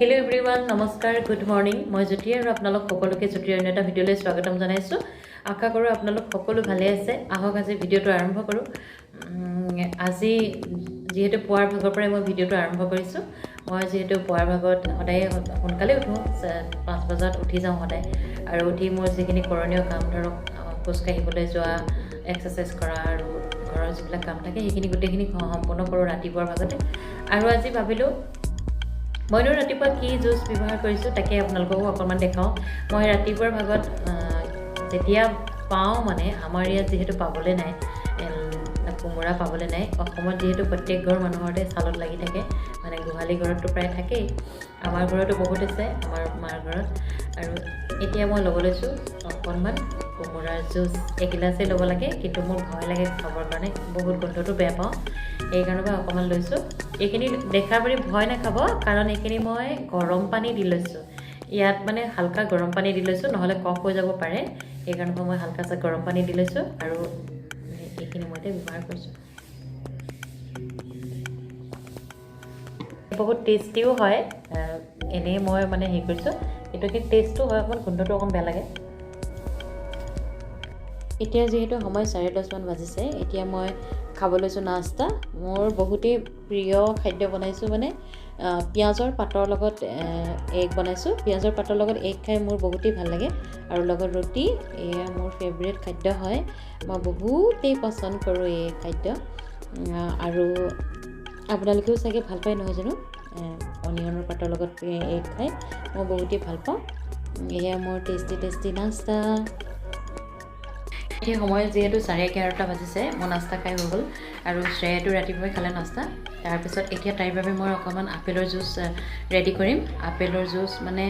Hello' everyone, নমস্কাৰ, good morning. মই জ্যোতি আৰু আপোনালোক সকলোকে জ্যোতিৰ অন্য এটা ভিডিঅ'লৈ স্বাগতম জনাইছোঁ। আশা কৰোঁ আপোনালোক সকলো ভালে আছে। আহক, আজি ভিডিঅ'টো আৰম্ভ কৰোঁ। আজি যিহেতু পুৱাৰ ভাগৰ পৰাই মই ভিডিঅ'টো আৰম্ভ কৰিছোঁ। মই যিহেতু পুৱাৰ ভাগত সদায় সোনকালে উঠোঁ, 5 বজাত উঠি যাওঁ সদায়। আৰু উঠি মোৰ যিখিনি কৰণীয় কাম, ধৰক খোজকাঢ়িবলৈ যোৱা, এক্সাৰচাইজ কৰা আৰু ঘৰৰ যিবিলাক কাম থাকে, সেইখিনি গোটেইখিনি সম্পূৰ্ণ কৰোঁ ৰাতিপুৱাৰ ভাগতে। আৰু আজি ভাবিলোঁ, মইনো ৰাতিপুৱা কি জুচ ব্যৱহাৰ কৰিছোঁ, তাকে আপোনালোককো অকণমান দেখাওঁ। মই ৰাতিপুৱাৰ ভাগত যেতিয়া পাওঁ, মানে আমাৰ ইয়াত যিহেতু পাবলৈ নাই, কোমোৰা পাবলৈ নাই অসমত, যিহেতু প্ৰত্যেক ঘৰ মানুহতে চালত লাগি থাকে, মানে গোহালি ঘৰততো প্ৰায় থাকেই। আমাৰ ঘৰতো বহুত আছে, আমাৰ মাৰ ঘৰত। আৰু এতিয়া মই ল'ব লৈছোঁ অকণমান কোমোৰাৰ জুচ। এগিলাচেই ল'ব লাগে, কিন্তু মোৰ ভয় লাগে খাবৰ কাৰণে, বহুত গোন্ধটো বেয়া পাওঁ, সেইকাৰণে মই অকণমান লৈছোঁ। এইখিনি দেখাৰ পাৰি ভয় নাখাব, কাৰণ এইখিনি মই গৰম পানী দি লৈছোঁ। ইয়াত মানে হালকা গৰম পানী দি লৈছোঁ, নহ'লে কফ হৈ যাব পাৰে। সেইকাৰণে মই হালকা চাই গৰম পানী দি লৈছোঁ আৰু এইখিনি মই এতিয়া ব্যৱহাৰ কৰিছোঁ। বহুত টেষ্টিও হয়। এনেই মই মানে হেৰি কৰিছোঁ, কিন্তু সেই টেষ্টটো হয়, অকণমান গোন্ধটো অকণ বেয়া লাগে। এতিয়া যিহেতু সময় 10:30মান বাজিছে, এতিয়া মই খাব লৈছোঁ নাস্তা। মোৰ বহুতেই প্ৰিয় খাদ্য বনাইছোঁ, মানে পিঁয়াজৰ পাতৰ লগত এগ বনাইছোঁ। পিঁয়াজৰ পাতৰ লগত এগ খাই মোৰ বহুতেই ভাল লাগে আৰু লগত ৰুটি, এয়া মোৰ ফেভৰেট খাদ্য হয়। মই বহুতেই পচন্দ কৰোঁ এই খাদ্য আৰু আপোনালোকেও চাগে ভাল পায়, নহয় জানো? অনিয়নৰ পাতৰ লগত এগ খাই মই বহুতেই ভাল পাওঁ। এয়া মোৰ টেষ্টি টেষ্টি নাস্তা। এতিয়া সময় যিহেতু 11:30 বাজিছে, মোৰ নাস্তা খাই হৈ গ'ল আৰু শ্ৰেয়াটো ৰাতিপুৱাই খালে নাস্তা। তাৰপিছত এতিয়া তাইৰ বাবে মই অকণমান আপেলৰ জুচ ৰেডি কৰিম। আপেলৰ জুচ মানে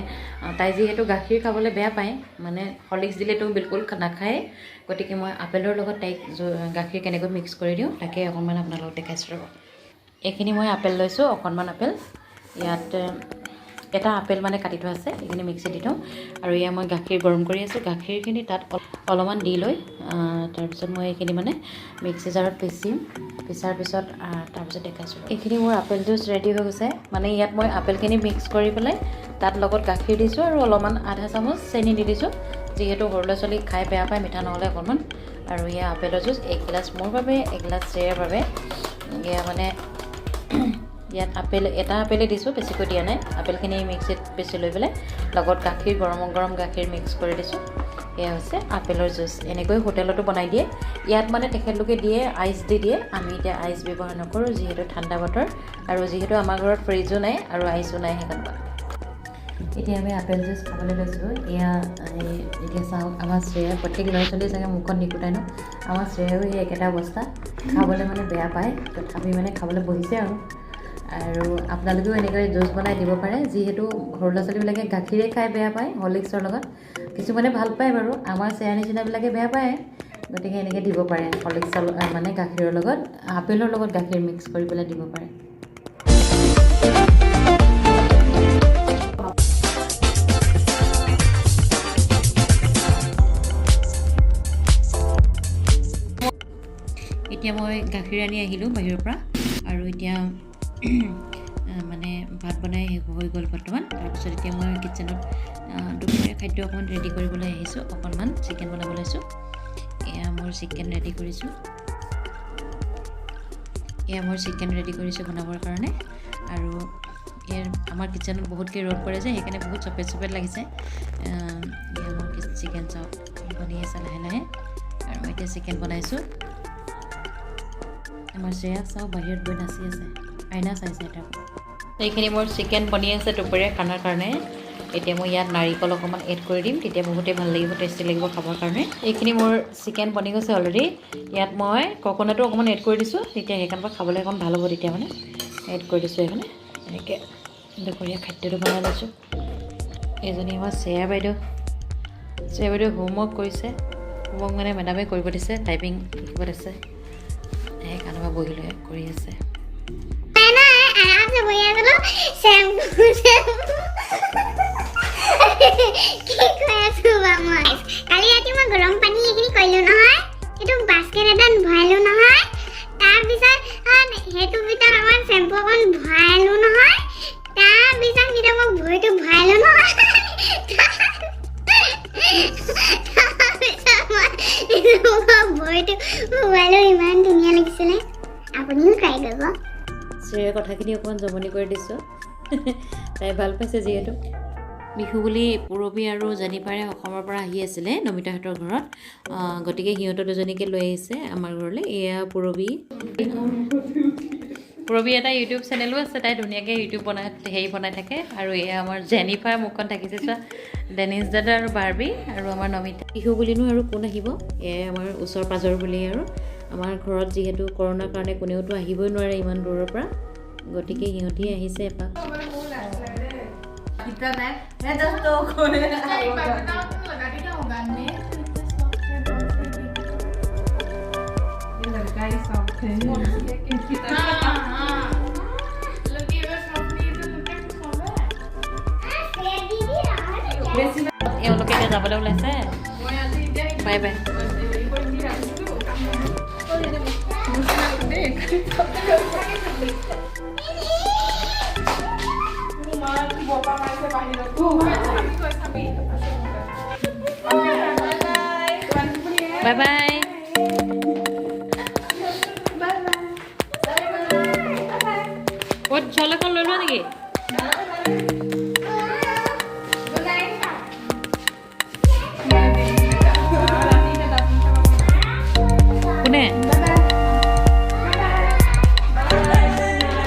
তাই যিহেতু গাখীৰ খাবলৈ বেয়া পায়, মানে হৰলিক্স দিলেতো বিলকুল নাখায়, গতিকে মই আপেলৰ লগত তাইক গাখীৰ কেনেকৈ মিক্স কৰি দিওঁ, তাকে অকণমান আপোনালোকক দেখাইছোঁ, ৰ'ব। এইখিনি মই আপেল লৈছোঁ, অকণমান আপেল। ইয়াত এটা আপেল মানে কাটি থোৱা আছে, এইখিনি মিক্সিত দি থওঁ। আৰু এয়া মই গাখীৰ গৰম কৰি আছোঁ। গাখীৰখিনি তাত অলপমান দি লৈ তাৰপিছত মই এইখিনি মানে মিক্সি জাৰত পিচিম। পিছাৰ পিছত তাৰপিছত দেখাইছোঁ। এইখিনি মোৰ আপেল জুচ ৰেডি হৈ গৈছে। মানে ইয়াত মই আপেলখিনি মিক্স কৰি পেলাই তাত লগত গাখীৰ দিছোঁ আৰু অলপমান আধা চামুচ চেনি দি দিছোঁ, যিহেতু সৰু ল'ৰা ছোৱালী খাই বেয়া পায় মিঠা নহ'লে অকণমান। আৰু এয়া আপেলৰ জুচ এগিলাচ মোৰ বাবে, এগিলাচ শ্ৰেয়াৰ বাবে। এয়া মানে ইয়াত আপেল এটা আপেলেই দিছোঁ, বেছিকৈ দিয়া নাই। আপেলখিনি মিক্সিত পিচি লৈ পেলাই লগত গাখীৰ, গৰম গৰম গাখীৰ মিক্স কৰি দিছোঁ। এয়া হৈছে আপেলৰ জুচ। এনেকৈ হোটেলতো বনাই দিয়ে। ইয়াত মানে তেখেতলোকে দিয়ে, আইচ দি দিয়ে। আমি এতিয়া আইচ ব্যৱহাৰ নকৰোঁ, যিহেতু ঠাণ্ডা বতৰ আৰু যিহেতু আমাৰ ঘৰত ফ্ৰিজো নাই আৰু আইচো নাই, সেইকাৰণে। এতিয়া আমি আপেল জুচ খাবলৈ লৈছোঁ। এয়া এতিয়া চাওক, আমাৰ শ্ৰেয়া, প্ৰত্যেক ল'ৰা ছোৱালীয়ে চাগে মুখত নিকুটাই ন, আমাৰ শ্ৰেয়াও সেই একেটা অৱস্থা, খাবলৈ মানে বেয়া পায়, তথাপি মানে খাবলৈ বহিছে। আৰু আপোনালোকেও এনেকৈ জুচ বনাই দিব পাৰে, যিহেতু সৰু ল'ৰা ছোৱালীবিলাকে গাখীৰে খাই বেয়া পায় হৰলিক্সৰ লগত। কিছুমানে ভাল পায় বাৰু, আমাৰ শ্ৰেয়াৰ নিচিনাবিলাকে বেয়া পায়, গতিকে এনেকৈ দিব পাৰে হৰলিক্সৰ মানে গাখীৰৰ লগত, আপেলৰ লগত গাখীৰ মিক্স কৰি পেলাই দিব পাৰে। এতিয়া মই গাখীৰ আনি আহিলোঁ বাহিৰৰ পৰা আৰু এতিয়া মানে ভাত বনাই শেষ হৈ গ'ল বৰ্তমান। তাৰপিছত এতিয়া মই কিটচেনত দুপৰীয়া খাদ্য অকণমান ৰেডি কৰিবলৈ আহিছোঁ। অকণমান চিকেন বনাব লৈছোঁ। এয়া মোৰ চিকেন ৰেডি কৰিছোঁ। এয়া মোৰ চিকেন ৰেডি কৰিছোঁ বনাবৰ কাৰণে। আৰু ইয়াৰ আমাৰ কিটচেনত বহুতকৈ ৰ'দ পৰে যে, সেইকাৰণে বহুত চফেদ চফেদ লাগিছে। এয়া মোৰ চিকেন চাওক বনি আছে লাহে লাহে। আৰু এতিয়া চিকেন বনাইছোঁ। আমাৰ শ্ৰেয়াক চাওঁ, বাহিৰত গৈ নাচি আছে, আইনা চাইছে এটা। এইখিনি মোৰ চিকেন বনি আছে দুপৰীয়া খানাৰ কাৰণে। এতিয়া মই ইয়াত নাৰিকল অকণমান এড কৰি দিম, তেতিয়া বহুতেই ভাল লাগিব, টেষ্টি লাগিব খাবৰ কাৰণে। এইখিনি মোৰ চিকেন বনি গৈছে অলৰেডি। ইয়াত মই কক'নাটো অকণমান এড কৰি দিছোঁ, তেতিয়া সেইকাৰণে পৰা খাবলৈ অকণ ভাল হ'ব, তেতিয়া মানে এড কৰি দিছোঁ। সেইকাৰণে এনেকৈ দুপৰীয়া খাদ্যটো বনাই লৈছোঁ। এইজনী আমাৰ শ্ৰেয়া বাইদেউ। শ্ৰেয়া বাইদেউ হোমৱৰ্ক কৰিছে। হোমৱৰ্ক মানে মেডামে কৰিব দিছে, টাইপিং লিখিব দিছে, সেইকাৰণে পৰা বহি লৈ কৰি আছে। আৰামছে বহি আছিলো, শ্বেম্পু শ্বেম্পু কি কৈ আছো বা মই। কালি ৰাতি মই গৰম পানী এইখিনি কৰিলো নহয়, সেইটো বাস্কেট এটাত ভৰালো নহয়, তাৰপিছত সেইটোৰ ভিতৰত অকণমান শ্বেম্পু অকণ ভৰালো নহয়, তাৰপিছত শ্ৰেয়াৰ কথাখিনি অকণমান জমনি কৰি দিছোঁ, তাই ভাল পাইছে যিহেতু। বিহু বুলি পূৰবী আৰু জেনিফাৰে অসমৰ পৰা আহি আছিলে নমিতাহঁতৰ ঘৰত, গতিকে সিহঁতৰ দুজনীকে লৈ আহিছে আমাৰ ঘৰলৈ। এয়া পূৰবী। পূৰবী এটা ইউটিউব চেনেলো আছে, তাই ধুনীয়াকৈ ইউটিউব বনাই হেৰি বনাই থাকে। আৰু এয়া আমাৰ জেনিফাৰ মুখখন থাকিছে চোৱা, ডেনিছ দাদা আৰু বাৰ্বি আৰু আমাৰ নমিতা। বিহু বুলিনো আৰু কোন আহিব, এয়াই আমাৰ ওচৰ পাজৰ বুলি। আৰু আমাৰ ঘৰত যিহেতু কৰোণাৰ কাৰণে কোনেওতো আহিবই নোৱাৰে ইমান দূৰৰ পৰা, গতিকে সিহঁতি আহিছে এপাক। এওঁলোকে এতিয়া যাবলৈ ওলাইছে। Bye bye. Bye bye. ক'ত চল এখন লৈ লোৱা নেকি? কোনে?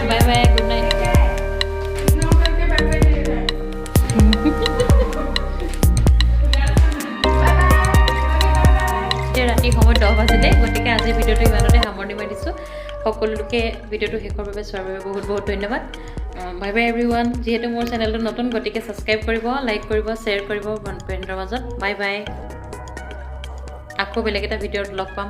Bye bye, good night. এতিয়া ৰাতি সময় 10 বাজিলে, গতিকে আজিৰ ভিডিঅ'টো ইমানতে সামৰণি মাৰিছোঁ। সকলোকে ভিডিঅ'টো শেষৰ বাবে চোৱাৰ বাবে বহুত বহুত ধন্যবাদ। Bye bye every one. যিহেতু মোৰ চেনেলটো নতুন, গতিকে ছাবস্ক্ৰাইব কৰিব, লাইক কৰিব, শ্বেয়াৰ কৰিব ফ্ৰেণ্ডৰ মাজত। বাই বাই, আকৌ বেলেগ এটা ভিডিঅ'ত লগ পাম।